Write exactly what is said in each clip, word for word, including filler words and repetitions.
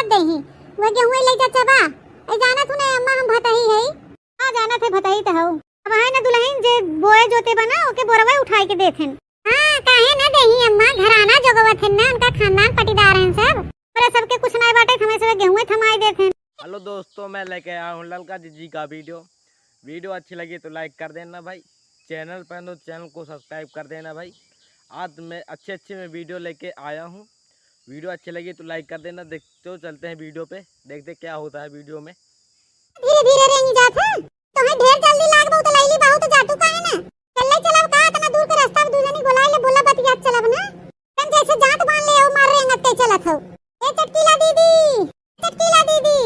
देही, वो गेहूं ले जा चबा। ए, जानत हूँ ना अम्मा, हम भतही है। हाँ, जानत है, भतही त हऊ। अब है ना दुलहिन, जे बोए जोते बना, ओके बोरवा उठाई के देत हन। हाँ, काहे ना देही अम्मा, घराना जोगवत हन ना, उनका खानदान पटीदार हन सब। पर सबके कुछ नाय बाटे, हमें सब गेहूं थमाई देत हन। हेलो दोस्तों, मैं लेके आया हूँ ललका जिज्जी का वीडियो। वीडियो अच्छी लगी तो लाइक कर देना भाई, चैनल पर हो तो चैनल को सब्सक्राइब कर देना भाई। आज मैं अच्छे अच्छे मैं वीडियो लेके आया हूँ। वीडियो अच्छी लगी तो लाइक कर देना। देखते हो, चलते हैं वीडियो पे, देखते क्या होता है वीडियो में। धीरे धीरे रेंगी जात है, तोहे ढेर जल्दी लाग बहु तो लैली बहु तो जाटू काहे ना? चल ले चलब का, इतना दूर के रास्ता, दू जनी बोला ले, बोला बतियात चलब ना। तन जैसे जात बांध ले हो, मार रेंगत के चलत हो। ए चटकीला दीदी, चटकीला दीदी।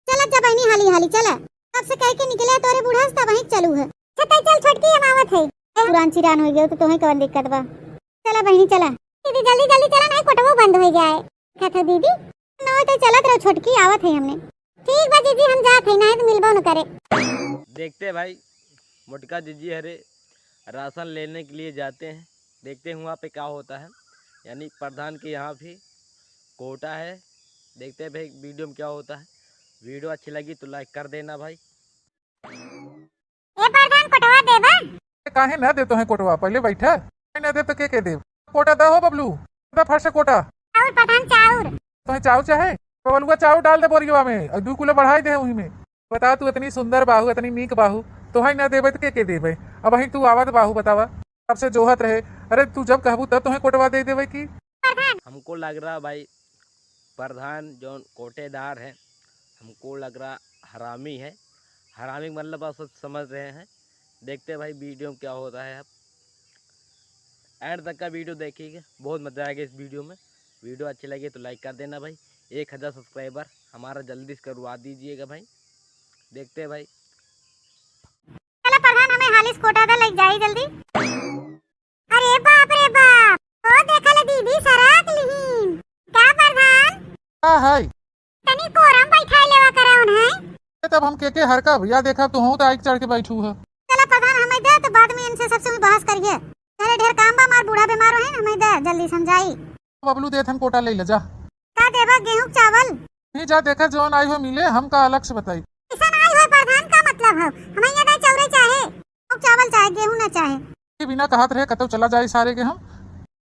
चलत जा बहिनी, हाली हाली चला। कब से कह के निकले तोरे बूढ़ा से, तब वहीं चलू है। अच्छा, तै चल छोटकी, हम आवत है। ए, पुरान चिरान हो गयो तो तोहे कवन दिक्कत बा? चला बहिनी चला। दीदी जल्दी जल्दी चला, नहीं कोटवो बंद हो जाए। क्या था दीदी? न हो तो चलत रहो छोटकी, आवत है हमने। ठीक बा जीजी, हम जात है, नहीं तो मिलबो न करे। देखते भाई, मोटका जीजी हरे राशन लेने के लिए जाते हैं, देखते हैं वहाँ पे क्या होता है। यानी प्रधान के यहाँ भी कोटा है, देखते हैं भाई वीडियो में क्या होता है। वीडियो अच्छी लगी तो लाइक कर देना भाई। ए प्रधान, कोटवा देबा? ए, काहे ना दे तोहे कोटवा? पहले बैठा। काहे ना दे तो के के देब? कोटा दा हो बबलू, दा फट से कोटा। चाउर प्रधान, चाउर। तोहे चाउर चाहे? बबलुआ चाउर डाल दे बोरियवा में, और दू किलो बढ़ाई दे उही में। बता, तू इतनी सुंदर बाहू, इतनी नीक बाहू, तोहे ना देबे तो के के देबे? अब वहीं तू आवत बाहू, बतावा, कब से जोहत रहे। अरे, तू जब कहबू तब तोहे कोटवा दे देबे की। प्रधान। हमको लग रहा भाई, प्रधान जो कोटेदार है, हमको लग रहा हरामी है। हरामी का मतलब आप सब समझ रहे हैं। देखते हैं भाई वीडियो में क्या होता है। अब एंड तक का वीडियो देखिएगा, बहुत मज़ा आएगा इस वीडियो में। वीडियो अच्छी लगी तो लाइक कर देना भाई। एक हज़ार सब्सक्राइबर हमारा जल्दी से करवा दीजिएगा भाई। देखते हैं भाई। चला प्रधान, हमें हालिस कोटा दा, लग जाई जल्दी। अरे बाप रे बाप, ओ देखा ले दीदी, सराक लिहीन। का प्रधान? का है? तनी कोरम बैठाए लेवा करा उन्हें। ए, तब हम के के हर का भैया, देखा तू हूँ तो आइक चढ़ के बैठू है। चला प्रधान, हमें दे तो बाद में इनसे सबसे भी बहस करिए। अरे ढेर काम बा, हमार बूढ़ा बीमार है, हमें दे जल्दी समझाई। बबलू दे थन कोटा ले ले जा। का देबा, गेहूं चावल? नहीं जा, देखा जौन आई हो मिले, हम का अलग से बताई। ऐसा ना आई हो प्रधान, का मतलब हो? हमें ये दे चौरे चाहे, चावल चाहे, गेहूं ना चाहे। ये बिना कहत रहे कतौ चला जाए सारे के हम।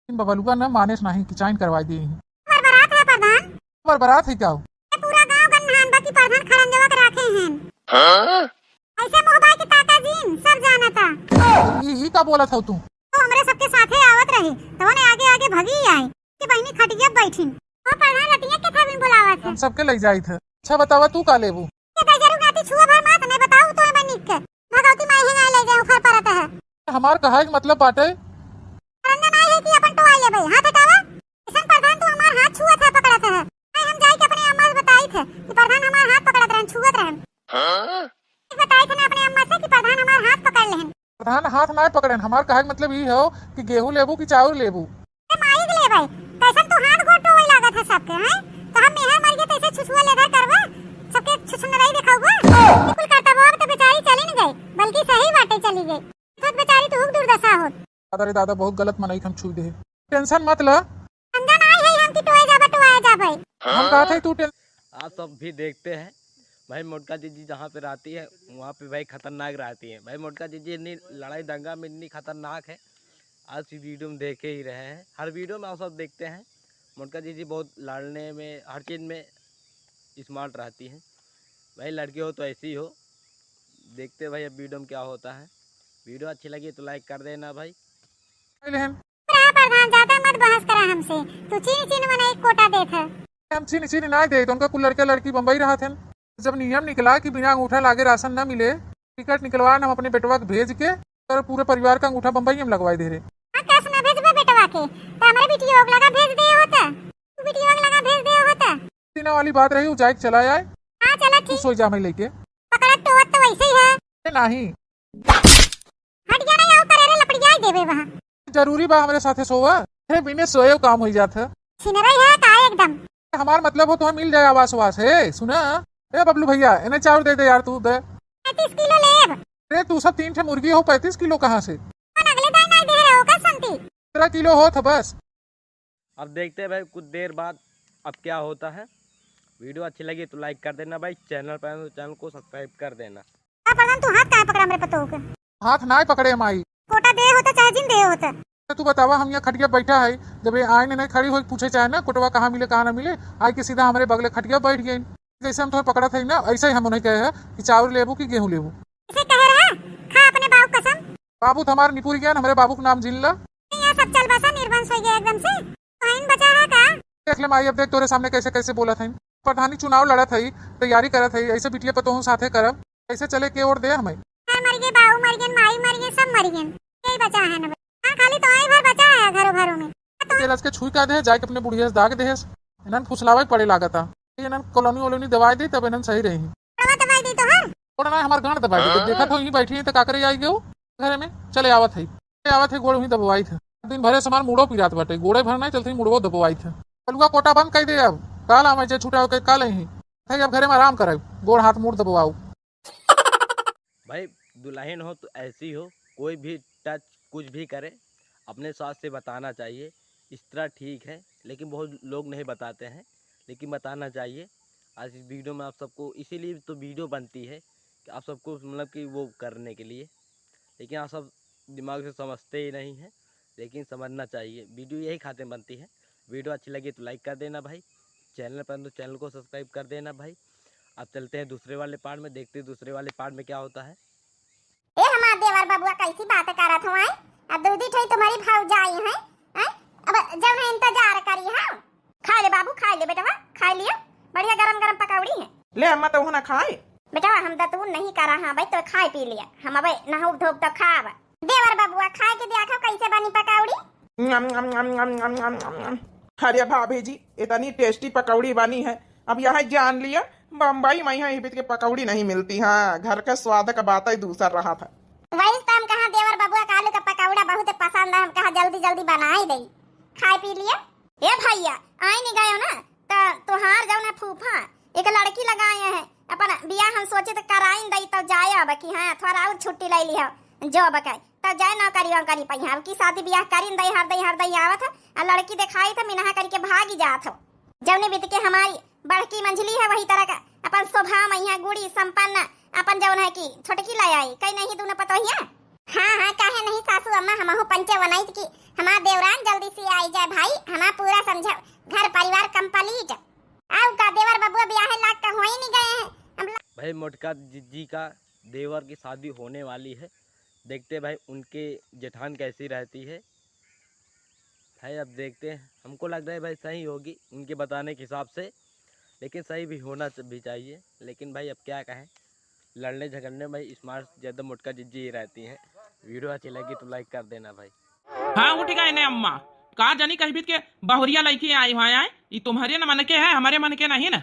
इन बबलुआ न माने से नहीं, किचाइन करवाई दिए हैं। हमार बारात है प्रधान। हमार बारात है क्या हो? ये पूरा गांव गन्नहान बा कि प्रधान खड़ंजवा के राखे हैं। हाँ? ऐसे मुंह बाय के ताका जीन, सब जानता। ई, ई का बोलत हो तू? तो हमरे सबके साथे आवत रही, तो ने आगे आगे भगी आई कि बहिनी खटिया बैठिन। ओ प्रधान रतिया के थाविन बोलावत है। हम सबके ले जाई थे। अच्छा बतावा, तू का लेबू? ये गजरू गाती छुआ भर मात नहीं बताऊ तो मैं निक के। भगवती माई हिंगाई ले जाए, उखर परत है। हमार कहाई के मतलब बाटे। रंजन आई है कि अपन टोआई लेबे, हाथ हटावा। ऐसन प्रधान तू हमार हाथ छुअत है, पकड़त है। आई हम जाई के अपने अम्मा से बताई थे कि प्रधान हमार हाथ पकड़त रहन, छुअत रहन। हाँ? बताई थे ना अपने अम्मा से कि प्रधान हमार हाथ पकड़ लेहन। प्रधान हाथ ना पकड़न, हमार कहे के मतलब ई हो कि गेहूं लेबू कि चाउर लेबू? ए माई के लेबै, कैसन तू हाथ गोड़ टोवे लागत है सबके, हैं? तो हम मेहर मर गए तैसे छुछुआ लेधर करबा, सबके छुछुनरई देखाउबा। बिल्कुल करता बाप तो बेचारी चली न गई, बल्कि सही बाटे चली गई। तो बेचारी तू दुर्दशा होत। दादा रे दादा, बहुत गलत मनई हम छुई दे। टेंशन मत ल। अंदर आई है हम कि टोए जाबे, टोए जाबे। हम कहा था तू टेंशन। आप सब भी देखते हैं भाई, मोटका जीजी जहाँ पे रहती है, वहाँ पे भाई खतरनाक रहती है। भाई मोटका जीजी इतनी लड़ाई दंगा में इतनी खतरनाक है, आज की वीडियो में देखे ही रहे हैं, हर वीडियो में आप सब देखते हैं। मोटका जीजी बहुत लड़ने में, हर चीज़ में स्मार्ट रहती हैं। भाई लड़के हो तो ऐसे ही हो। देखते हैं भाई अब वीडियो में क्या होता है। वीडियो अच्छी लगी तो लाइक कर देना भाई। प्रधान, ज्यादा मत बहस करा हमसे। तू चीनी चीनी मना एक कोटा देत है। हम चीनी चीनी ना दे, तो उनका कुल लड़के लड़की बम्बई रहत हैं। जब नियम निकला कि बिना अंगूठा लागे राशन न मिले, टिकट निकलवा हम अपने बेटवा के भेज के और पूरे परिवार का अंगूठा बम्बई में लगवाई दे रहे। हाँ, कैसे ना भेजबे बेटवा के? तो हमारे बिटिया के लगा भेज दे होता, तू बिटिया के लगा भेज दे होता। दिना वाली बात रही, वो जाए के चला आए। हाँ, चला तू ठीक। सोई जा मैं लेके। पकड़ा तो, तो वैसे ही है। ए, नहीं। हट गया ना, आओ करे रे, लपड़िया ही देबे वहाँ। जरूरी बा हमरे साथे सोवा? हे, बिने सोए काम हो जात है। छिनरई है का एकदम? हमार मतलब हो तो मिल जाए आवास वास। हे सुना, ए बबलू भैया, इन्हें चाउर दे दे यार तू, दे। पैंतीस किलो लेब। अरे तू सब तीन ठे मुर्गी हो, पैंतीस किलो कहाँ से? अपन अगले दाई नहीं दे रहे हो का संती? तेरह किलो होत है बस। अब देखते हैं भाई, कुछ देर बाद अब क्या होता है, वीडियो अच्छी लगी तो लाइक कर देना भाई, चैनल पर आए हो तो चैनल को सब्सक्राइब कर देना। का पगन, तू हाथ काहे पकड़ा हमरे पतोह के? हाथ नाय पकड़े माई। कोटा दे होता चाहे जिन दे होता। तू बतावा, हम यहाँ खटिया बैठा है, जब ये आए ने नहीं खड़ी होई पूछे चाहे ना कोटवा कहाँ मिले कहाँ ना मिले, आए के सीधा हमरे बगले खटिया बैठ गई। जैसे हम तोहे पकड़त है ना, ऐसे ही हम उन्हें कहे हैं कि चाउर लेबू कि गेहूँ लेबू। इसे कहे रहा, खा अपने बाबू कसम। बाबू तो हमार निपुर गया, हमरे बाबू के नाम जिन ला। यहाँ सब चल बसा, निर्वंश हो गया एकदम से। तो इन बचा है का? देख ले माई, अब देख तोरे सामने कैसे कैसे बोलत है। प्रधानी चुनाव लड़त है, तैयारी करत है, ऐसे बिटिया पतोहू साथे करब, ऐसे चले के ओर दे हमें। है मर गए, बाबू मर गए, माई मर गए, सब मर गए, यही बचा है ना। हाँ, खाली तो आई भर बचा है घरों घरों में। तो तेल के छुई का दे, जाके अपने बुढ़िया से दाग दे, इन्हन फुसलावे पड़े लागता। इन्हन कॉलोनी वोलोनी दवाई दे, तब इन्हन सही रही। कोड़वा दवाई दी तो है। कोड़वा ना, हमार गांड दवाई दी। देखत हो, यहीं बैठी है, तो काकरे आई गयो घरे में। चले आवत है, चले आवत है, गोड़ वहीं दबवाई थे। दिन भरे समान मुड़ो पिरात बाटे, गोड़े भर नहीं चलते, मुड़वो दबवाई थे। कलुआ कोटा बंद कर दे अब, काल आवे जे छुटा होके काल ही। है, अब घरे में आराम करे, गोड़ हाथ मुड़ दबवाओ। भाई, दुल्हन हो तो ऐसी हो, कोई भी टच कुछ भी करे, अपने सास से बताना चाहिए। इस तरह ठीक है, लेकिन बहुत लोग नहीं बताते हैं, लेकिन बताना चाहिए। आज इस वीडियो में आप सबको, इसीलिए तो वीडियो बनती है कि आप सबको, मतलब कि वो करने के लिए, लेकिन आप सब दिमाग से समझते ही नहीं हैं, लेकिन समझना चाहिए। वीडियो यही खातिर बनती है। वीडियो अच्छी लगी तो लाइक कर देना भाई, चैनल पर तो चैनल को सब्सक्राइब कर देना भाई। अब चलते हैं दूसरे वाले पार्ट में, देखते हैं दूसरे वाले पार्ट में क्या होता है। ए हमार देवर बबुआ, कैसी बात करत हो, आए? अब दू दी ठई तुम्हारी भौजाई हैं, हैं? अब जब है इंतजार करी है। खा ले बाबू, खा ले बेटवा, खा लिया, बढ़िया गरम गरम पकौड़ी है। ले अम्मा, तू ना खाए। बेटवा, हम दतून नहीं करा, हाँ भाई, तो खाए पी लिया, हम अबे नहाउब धोब तो खाब। देवर बबुआ, खाए के देखो कैसे बनी पकौड़ी। नम, नम, नम। अरे भाभी जी, इतनी टेस्टी पकौड़ी बनी है, अब यहाँ जान लिया, बम्बई में यहाँ इबित के पकौड़ी नहीं मिलती। हाँ, घर के स्वाद का बात ही दूसर रहा था। वही तो हम कहा, देवर बबुआ का आलू का पकौड़ा बहुत पसंद है, हम कहा जल्दी जल्दी बनाई दे, खाए पी लिया। ए भैया, आई नहीं गयो ना, त तोहार जौन है फूफा, एक लड़की लगाए हैं, अपन बियाह हम सोचे त कराइन दई, तब जाए अब कि हाँ, थोड़ा और छुट्टी ले लिहो, जॉब के, तब जाए नौकरी वोकरी पइहा, अब की शादी बियाह करिन दई, हर दई, हर दई आवत है, आ लड़की देखाई त मिनहा करके भागी जात हो। जौने बीत के हमारी बड़की मंझली है, वही तरह का अपन शोभा मैया गुड़ी संपन्न, अपन जौन है कि छोटकी ले आई, कई नहीं दोनों पतोहिया। हाँ, हाँ, काहे नहीं सासू अम्मा, हमहू पंचे वनाइत की हमार देवरान जल्दी से आई जाए भाई, हमार पूरा समझ घर परिवार complete। आउ का देवर बबुआ बियाहे लाग का होई नहीं गए हैं। हम ला- भाई मोटका जिज्जी का देवर की शादी होने वाली है, देखते हैं भाई उनके जेठान कैसी रहती है। भाई अब देखते हैं, हमको लग रहा है भाई सही होगी उनके बताने के हिसाब से, लेकिन सही भी होना च-, भी चाहिए। लेकिन भाई अब क्या कहें, लड़ने झगड़ने में भाई smart ज़्यादा मोटका जिज्जी ही रहती हैं। वीडियो अच्छी लगी तो लाइक कर देना भाई। हाँ, उठ गए ने अम्मा, का जानी कहीं बीत के बहुरिया लइके आई हुआ है, ई तुम्हारे न मन के है, हमारे मन के नहीं ना।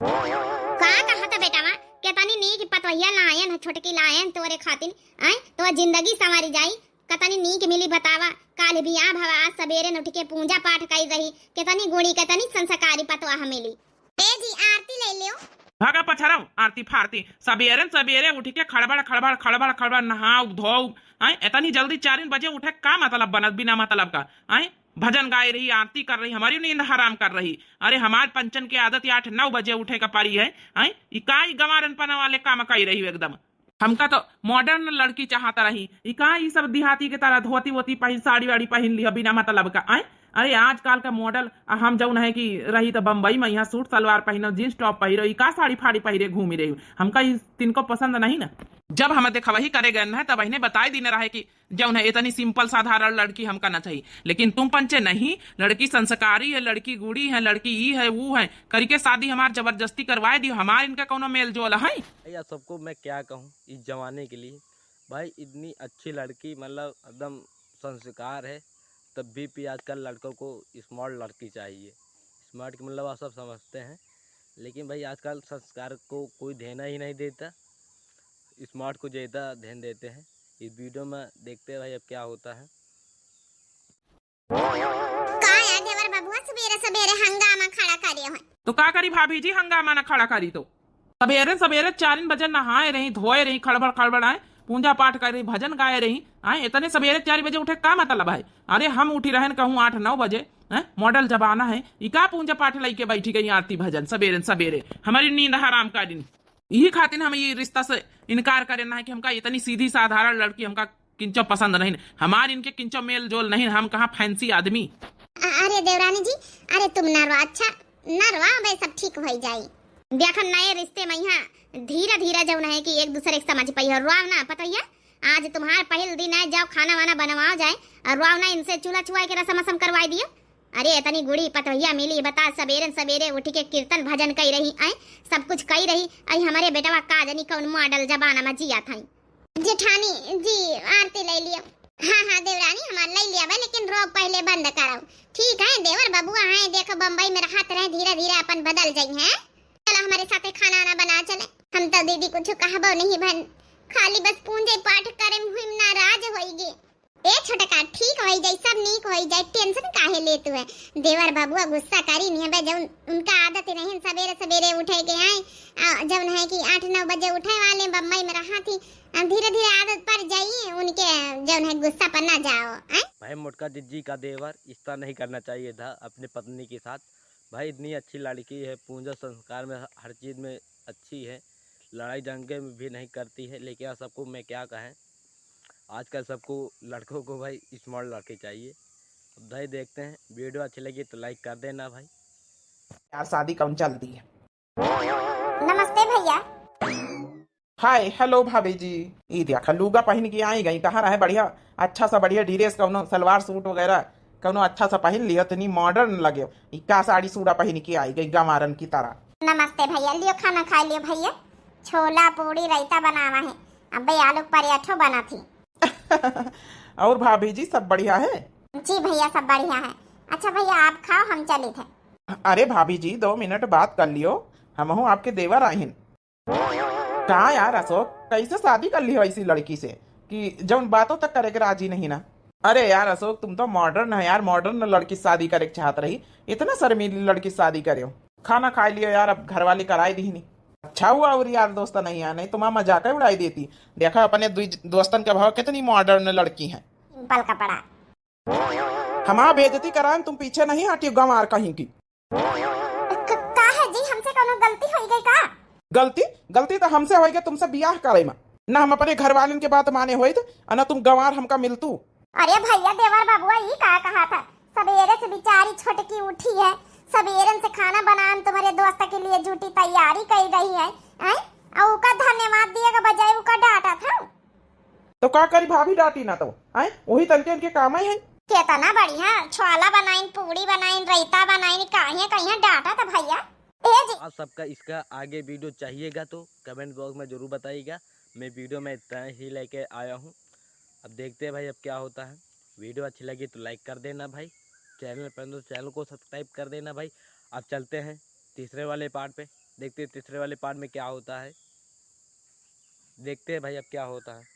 का कहत बेटवा, केतनी नीक पतोहिया लायन है, छोटकी लायन तोरे खातिर, आय, तो जिंदगी संवारी जाई, केतनी नीक मिली बतावा। काल बियाह भवा, आज सबेरे न उठ के पूजा पाठ करी रही, केतनी गुणी, केतनी संस्कारी पतोह मिली। ए जी, आरती ले लियो। भागा पछरव, आरती फारती, सबेरे न सबेरे उठ के खड़बड़, खड़बड़, खड़बड़, खड़बड़, नहाऊ, धोऊ, आय, एतनी जल्दी चारिन बजे उठे का मतलब बनत, बिना मतलब का, आय? भजन गाए रही, आरती कर रही, हमारी नींद हराम कर रही। अरे, हमार पंचन के आदत ये आठ नौ बजे उठे का पारी है, हैं? ई का ई गंवारन पना वाले काम कई रही हो एकदम। हमका तो modern लड़की चाहत रही, ई का ई सब देहाती के तरह धोती वोती पहिन, साड़ी वाड़ी पहिन लिया बिना मतलब का, हैं? अरे, आजकल का model, आ हम जौन है कि रही तो बम्बई में यहाँ सूट सलवार पहिनो, jeans top पहिरो, ई का साड़ी फाड़ी पहिरे घूमी रही हो? हमका ई तिनको पसंद नहीं ना। जब हम देखा वही करे गए न है, तब इन्हें बताई दीने रहे कि जौन है इतनी simple साधारण लड़की हमका ना चाहिए, लेकिन तुम पंचे नहीं, लड़की संस्कारी है, लड़की गुड़ी है, लड़की ई है, वो है, करके शादी हमार जबरदस्ती करवाए दियो, हमार इनका कौनो मेल जोल है? भैया, सबको मैं क्या कहूँ, इस जमाने के लिए भाई, इतनी अच्छी लड़की, मतलब एकदम संस्कार है, तब भी, भी आजकल लड़कों को smart लड़की चाहिए। Smart की मतलब आप सब समझते हैं, लेकिन भाई आजकल संस्कार को कोई ध्यान ही नहीं देता, smart को ज़्यादा ध्यान देते हैं। इस वीडियो में देखते हैं भाई अब क्या होता है। का यार देवर बबुआ, सबेरे सबेरे हंगामा खड़ा करे हो? तो का करी भाभी जी, हंगामा ना खड़ा करी तो। सबेरे सबेरे चारिन बजे नहाए रही, धोए रही, खड़बड़ खड़बड़ आए, पूजा पाठ कर रही, भजन गाए रही, आए, इतने सबेरे चार बजे उठे का मतलब है? अरे हम उठी रहन कहूँ आठ नौ बजे, हैं? मॉडल जमाना है, ई का पूजा पाठ लइके बैठी गई आरती भजन सबेरे सबेरे, हमारी नींद हराम करिन। यही खातिर हम ये रिश्ता से इनकार करेन ना है कि हमका इतनी सीधी साधारण लड़की हमका किंचो पसंद नहीं, हमार इनके किंचो मेल जोल नहीं, हम कहाँ फैंसी आदमी। अ-, अरे देवरानी जी, अरे तुम ना रो, अच्छा ना रो, अबे सब ठीक होई जाई। देखन नए रिश्ते में यहाँ धीरे धीरे जौन है कि एक दूसरे के समझ पाई हो। रोआव ना पतोहिया, आज तुम्हार पहिल दिन है, जाओ खाना वाना बनवाओ जाए और रोआव ना, इनसे चूल्हा छुआए के रसम असम करवाई दियो। अरे इतनी गुड़ी पतोहिया मिली, बता सबेरे सबेरे उठ के कीर्तन भजन कई रही, आए सब कुछ कई रही, आई हमारे बेटवा का जनी कौन मॉडल जमाना में जिया था। जेठानी जी, आरती ले लियो। हाँ, हाँ, देवरानी, हमार ले लिया बा, लेकिन रोब पहले बंद करो। ठीक है, देवर बबुआ हैं, देखो, बम्बई में रहत रहे, धीरे, धीरे अपन बदल जाई हैं। चला, हमारे साथे खाना आना बना चले। हम तो दीदी कुछ कहबो नहीं भन, खाली बस पूंजे पाठ करे में हुई नाराज होइगी। ए छोटका, ठीक होई जाई, सब नीक होई जाई, टेंशन काहे लेत हुए? देवर बबुआ गुस्सा करी नहीं बे, जब उनका आदत ही नहीं, सबेरे सबेरे उठे के आए, आ, जब है कि आठ नौ बजे उठे वाले, बम्बई में रहा थी, आ, धीरे धीरे आदत पड़ जाई उनके, जब है गुस्सा पर ना जाओ, हैं? भाई मोटका जिज्जी का देवर इस तरह नहीं करना चाहिए था अपनी पत्नी के साथ। भाई इतनी अच्छी लड़की है, पूजा संस्कार में हर चीज़ में अच्छी है, लड़ाई दंगे में भी नहीं करती है, लेकिन आप सबको मैं क्या कहें, आजकल सबको लड़कों को भाई स्मार्ट लड़के चाहिए। अब भाई देखते हैं, वीडियो अच्छी लगी तो लाइक कर देना भाई। यार शादी कौन चलती है? नमस्ते भैया। हाय, हेलो भाभी जी। ई देखा लुगा पहिन के आई गई, कहाँ रहे बढ़िया, अच्छा सा बढ़िया ड्रेस, कौनो सलवार सूट वगैरह कौनो अच्छा सा पहिन लियो, इतनी मॉडर्न लगे। ई का साड़ी सूड़ा पहिन के आई गई गंवारन की तरह। नमस्ते भैया, लियो खाना खा लियो भैया, छोला पूड़ी रायता बनावा है, अबे आलू के पराठो बना थी। और भाभी जी सब बढ़िया है? जी भैया सब बढ़िया है। अच्छा भैया आप खाओ, हम चलित है। अरे भाभी जी दो मिनट बात कर लियो, हमहू आपके देवर आहिन। का यार अशोक, कैसे शादी कर लियो ऐसी लड़की से कि जौन बातों तक करे के राजी नहीं ना? अरे यार अशोक, तुम तो मॉडर्न है यार, मॉडर्न लड़की से शादी करे के चाहत रही, इतना शर्मीली लड़की से शादी करियो। खाना खा लियो यार, अब घर वाले कराए दीहनी। अच्छा हुआ और यार दोस्त नहीं आया, नहीं तो माँ मजाक उड़ाई देती। देखा अपने दुई दोस्तन के भाव, कितनी मॉडर्न लड़की हैं। सिंपल कपड़ा। हमार बेइज्जती करान तुम पीछे नहीं हटियो गंवार कहीं की। क-, का है जी, हमसे कौनो गलती होई गई का? गलती? गलती तो हमसे होई गई तुमसे बियाह करे में। ना हम अपने घर वालन के बात माने होइत, और ना तुम गंवार हमका मिलतू। अरे भैया देवर बबुआ ई का कहा था? सबेरे से बेचारी छोटकी उठी है, सबेरन से खाना बनान तुम्हारे दोस्त के लिए जूटी तैयारी कई रही है, हैं? और उका धन्यवाद दिए के बजाय उका डांटा था। तो का करी भाभी डांटी ना तो, आए वही तनके उनके काम आए हैं। केतना बढ़िया छोला बनाइन, पूड़ी बनाइन, रायता बनाइन, काहे कहिया डांटा था भैया। ए जी। आप सबका इसका आगे वीडियो चाहिएगा तो कमेंट बॉक्स में जरूर बताइएगा। मैं वीडियो में इतना ही लेके आया हूँ। अब देखते हैं भाई अब क्या होता है। वीडियो अच्छी लगी तो लाइक कर देना भाई, चैनल पर तो चैनल को सब्सक्राइब कर देना भाई। अब चलते हैं तीसरे वाले पार्ट पे, देखते हैं तीसरे वाले पार्ट में क्या होता है। देखते हैं भाई अब क्या होता है।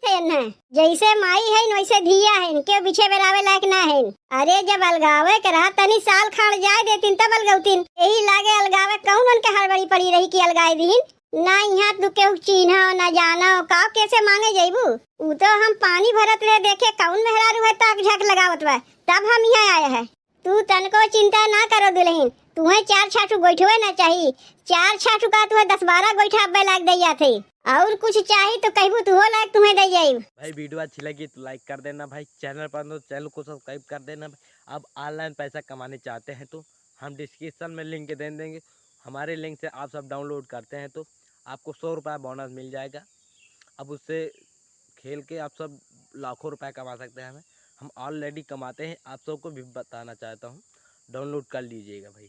है ना, जैसे माई है वैसे धिया है, केहू पीछे बेरावे लायक ना है। अरे जब अलगावे के रहा तनी साल खाड़ जाए देतिन तब अलगौतिन, यही लागे अलगावे कौन उनके हड़बड़ी पड़ी रही कि अलगाए दीन। ना यहाँ तू केहू चीन्हो ना जानो, का कैसे मांगे जइबू? ऊ तो हम पानी भरत रहे देखे कौन मेहरारू है ताक झाक लगावत बा, तब हम यहाँ आए हैं। तू तनको चिंता ना करो दुलहिन, तुहे चार छाठू गोइठवे ना चाही, चार छाठू का तुहे दस बारह गोइठा अब्बे लाग दे जात है। और कुछ चाही तो कहबू तुहो लाग तुहे दे जाइब। भाई वीडियो अच्छी लगी तो लाइक कर देना भाई, चैनल पर तो चैनल को सब्सक्राइब कर देना भाई। अब ऑनलाइन पैसा कमाने चाहते हैं तो हम डिस्क्रिप्शन में लिंक दे देंगे, हमारे लिंक से आप सब डाउनलोड करते हैं तो आपको सौ रुपया बोनस मिल जाएगा। अब उससे खेल के आप सब लाखों रुपया कमा सकते हैं। हमें, हम ऑलरेडी कमाते हैं, आप सबको भी बताना चाहता हूँ, डाउनलोड कर लीजिएगा भाई।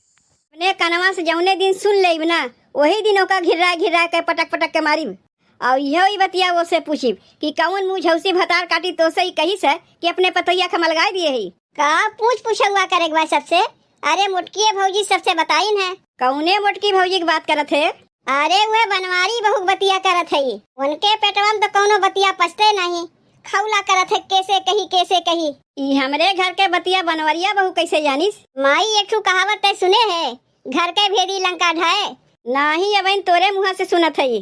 अपने कनवा से जौने दिन सुन लेब ना, वही दिन ओका घिर्रा घिर्रा के पटक पटक के मारिब। और इहो ई बतिया ओसे पूछिब कि कौन मुँह झौसी भतार काटी तोसे ई कही से कि अपने पतोहिया के हम अलगाए दिए ही। का पूछ पूछौआ करे के बा सबसे? अरे मोटकिए भौजी सबसे बताइन है। कौने मोटकी भौजी की बात करत है? अरे उहे बनवारी बहू के बतिया करत है, उनके पेटवा में तो कौनो बतिया पचते नहीं, खौला करत है कैसे कही कैसे कही। ई हमरे घर के बतिया बनवरिया बहू कैसे जानिस? माई एक ठू कहावत तै सुने है, घर के भेदी लंका ढाए। नाही अबहिन तोरे मुँह से सुनत है।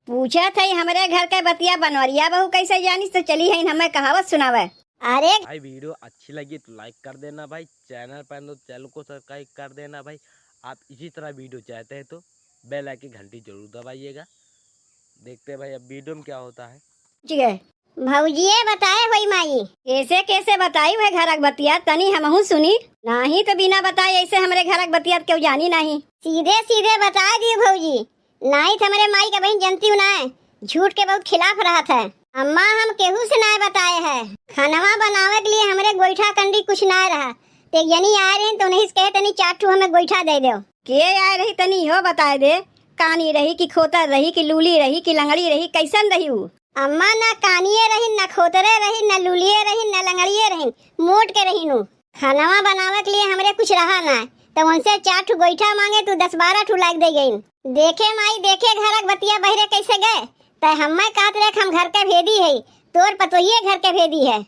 पूछत है हमरे घर के बतिया बनवरिया बहू कैसे जानिस, तो चली है हमें कहावत सुनावे। अरे भाई, वीडियो अच्छी लगी तो लाइक कर देना भाई, चैनल पर तो चैनल को सब्सक्राइब कर देना भाई। आप इसी तरह वीडियो चाहते हैं तो बेल आइकन घंटी जरूर दबाइएगा। देखते हैं भाई अब वीडियो में क्या होता है। ठीक है। भौजिए बताए होई माई। कैसे कैसे बताई हुए घरक बतिया, तनी हमहू सुनी। नाही तो बिना बताए ऐसे हमरे घरक बतिया केहू जानी नाही। सीधे सीधे बताए दियो भौजी, नाही तो हमरे माई के बहिन जनती ना है, झूठ के बहुत खिलाफ रहत है। अम्मा हम केहू से ना बताए है, खानवा बनावे के लिए हमरे गोईठा कंडी कुछ ना रहा, ते जनी आए रही तो उन्हीं से कहे तनी चार ठू हमें गोईठा दे दो। के आए रही तनी इहो बताए दे, कानी रही कि खोतर रही कि लूली रही कि लंगड़ी रही, कैसन रही ऊ? अम्मा ना कानिये रहिन, ना खोतरे रहिन, ना लुलिये रहिन, ना लंगड़िये रहिन, मोट के रहिन उ। खानवा बनावे के लिए हमरे कुछ रहा ना, तो उनसे चार ठू गोईठा मांगे, तू दस बारह ठू लाग दे गईन। देखे माई, देखे घरक बतिया बहरे कैसे गए, तै हम्मे कहत रहे कि हम घर के भेदी है, तोर पतोहिए घर के भेदी है।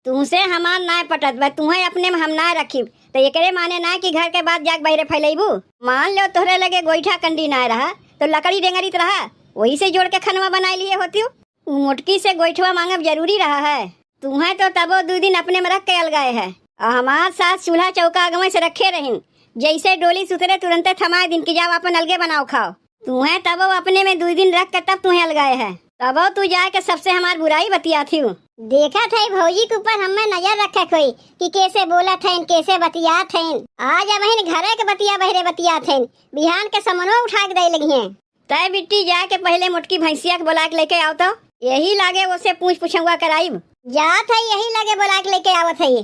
तुहसे हमार नाय पटत बा, तुहे अपने में हम नाय रखिब, तो एकरे माने नाय कि घर के बात जाके बहरे फैलैबू। मान लो तोहरे लगे गोईठा कंडी नाय रहा, तो लकड़ी डेंगरित रहा, वही से जोड़ के खनवा बनाए लिए होती। उ मोटकी से गोईठवा मांगब जरूरी रहा है? तुहे तो तबो दू दिन अपने में रख के अलगाए है, और हमार सास चूल्हा चौका अगवे से रखे रहिन, जैसे डोली सुतरे तुरंते थमाए दिन कि जाओ अपन अलगे बनाओ खाओ। तुहे तबो अपने में दुई दिन रख के तब तुहे अलगाए है। तबो तू जाए के सबसे हमार बुराई बतियात हिउ। देखत है भौजी के ऊपर हमें नजर रखे कोई कि कैसे बोलत है, कैसे बतियात है। आज अब हिन घरे के बतिया बहरे बतियात है, बिहान के समनो उठा के दे लगी है। तय बिट्टी जाए के पहले मोटकी भैंसिया के बोला के लेके आओ तो, यही लागे ओसे पूछ पुछौआ कराइब। जात है, यही लागे बोला के लेके आवत है।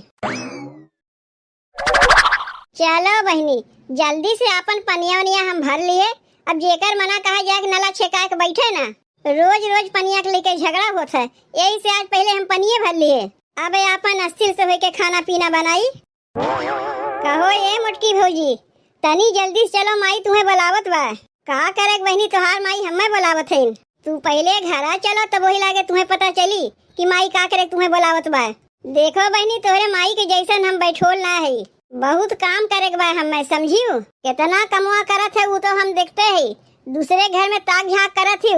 चलो बहिनी, जल्दी से आपन पनिया उनिया हम भर लिए। अब जेकर मना कहा जाए कि नला छेकाए के बैठे ना, रोज रोज पनिया के लेके झगड़ा होत है, यही से आज पहले हम पनिये भर लिए। अब आपन अस्थिर से होके खाना पीना बनाई। कहो ए मोटकी भौजी, तनी जल्दी से चलो, माई तुम्हें बुलावत बा। का करे के बहिनी, तोहार माई हमें बुलावत है। तू पहले घरा चलो, तब वही लागे तुम्हें पता चली कि माई का करे तुम्हें बोलावत बा। देखो बहिनी, तोहरे माई के जैसन हम बैठोल ना है, बहुत काम करे के बा हमें, समझियो। कितना कमवा करत है वो तो हम देखते है, दूसरे घर में ताक झांक करत ही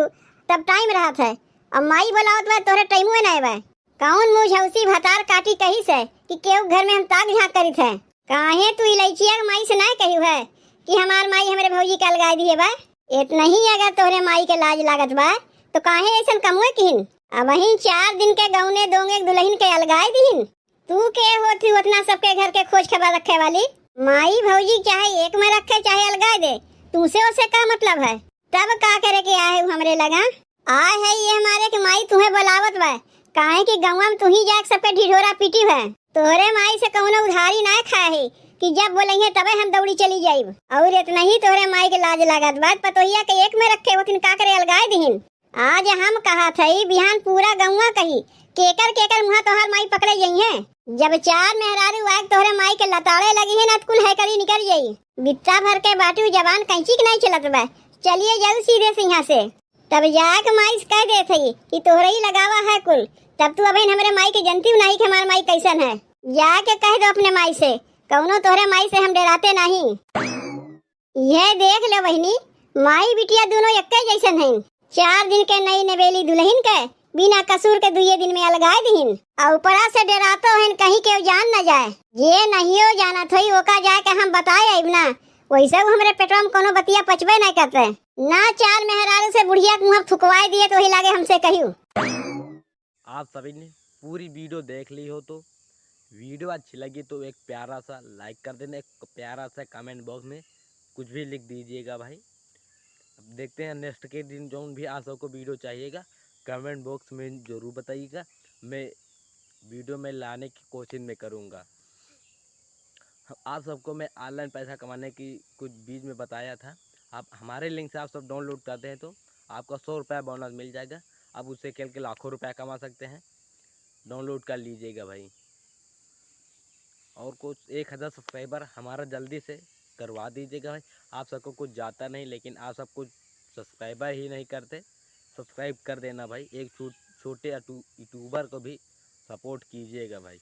तब टाइम रहत है, अब माई बोलावत बा तोहरे टाइमो ना बा। कौन मुँह झौसी भतार काटी कही से कि केहू घर में हम ताक झांक करित है? काहे तू इलैचिया के माई से ना कहियो है कि हमार माई हमरे भौजी के अलगाए दिए बा? इतना ही अगर तोहरे माई के लाज लागत बा, तो काहे ऐसन कमुए किहिन? अबहिन चार दिन के गौने दोंगे दुल्हन के अलगाए दिहिन। तू के होत ही उतना सबके घर के खोज खबर रखे वाली? माई भौजी चाहे एक में रखे चाहे अलगाए दे, तुमसे उसे का मतलब है? तब का करे के आए हु हमरे लगा? आए है ये हमारे के माई तुम्हें बोलावत बा, काहे कि गौवा में तू ही जाके सबके ढिढोरा पीटी है। तोहरे माई से कौनो उधारी ना खाए है कि जब बोलेंगे तबे हम दौड़ी चली जाइब। और इतना ही तोहरे माई के लाज लागत बा, पतोहिया के एक में रखे होतिन का करे अलगाए दिहिन। आज हम कहत हई, बिहान पूरा गौवा कही, केकर केकर मुँह तोहर माई पकड़े जइहें। जब चार मेहरारू आके तोहरे माई के लताड़े लगी है ना, तो कुल हैकड़ी निकल जाई। बित्ता भर के बाटू जबान कैंची के नहीं चलत बा, चलिए जाऊ सीधे से यहाँ से। तब जाके माई से कह देत हई कि तोहरे ही लगावा है कुल, तब तू अबहिन हमरे माई के जनती नहीं कि हमार माई कैसन है। जाके कह दो अपने माई से, कौनो तोहरे माई से हम डराते नहीं। यह देख ले बहिनी, माई बिटिया दोनों एक्के जैसन हैं। चार दिन के नई नवेली दुल्हन के बिना कसूर के दुइये दिन में अलगाए दिहिन। और ऊपरा से डरातो हैं कहीं केहू जान न जाए। जे नहियो जानत होई ओका जाए के हम बताए आइब ना, वैसे उ हमरे पेटवा में कोनो बतिया पचबे नहीं करते। ना चार मेहरारू से बुढ़िया के मुँह थुकवाए दिए तो वही लागे हमसे कहियो। आप सभी ने पूरी वीडियो देख ली हो तो वीडियो अच्छी लगी तो एक प्यारा सा लाइक कर देना, एक प्यारा सा कमेंट बॉक्स में कुछ भी लिख दीजिएगा भाई। अब देखते हैं नेक्स्ट के दिन जौन भी आप सबको वीडियो चाहिएगा कमेंट बॉक्स में ज़रूर बताइएगा, मैं वीडियो में लाने की कोशिश में करूँगा। आप सबको मैं ऑनलाइन पैसा कमाने की कुछ बीच में बताया था, आप हमारे लिंक से आप सब डाउनलोड करते हैं तो आपका सौ रुपया बोनस मिल जाएगा। आप उससे खेल के लाखों रुपया कमा सकते हैं। डाउनलोड कर लीजिएगा भाई। और कुछ एक हज़ार सब्सक्राइबर हमारा जल्दी से करवा दीजिएगा भाई। आप सबको कुछ जाता नहीं, लेकिन आप सब कुछ सब्सक्राइबर ही नहीं करते, सब्सक्राइब कर देना भाई। एक छो-, छोटे यूट्यूबर को भी सपोर्ट कीजिएगा भाई।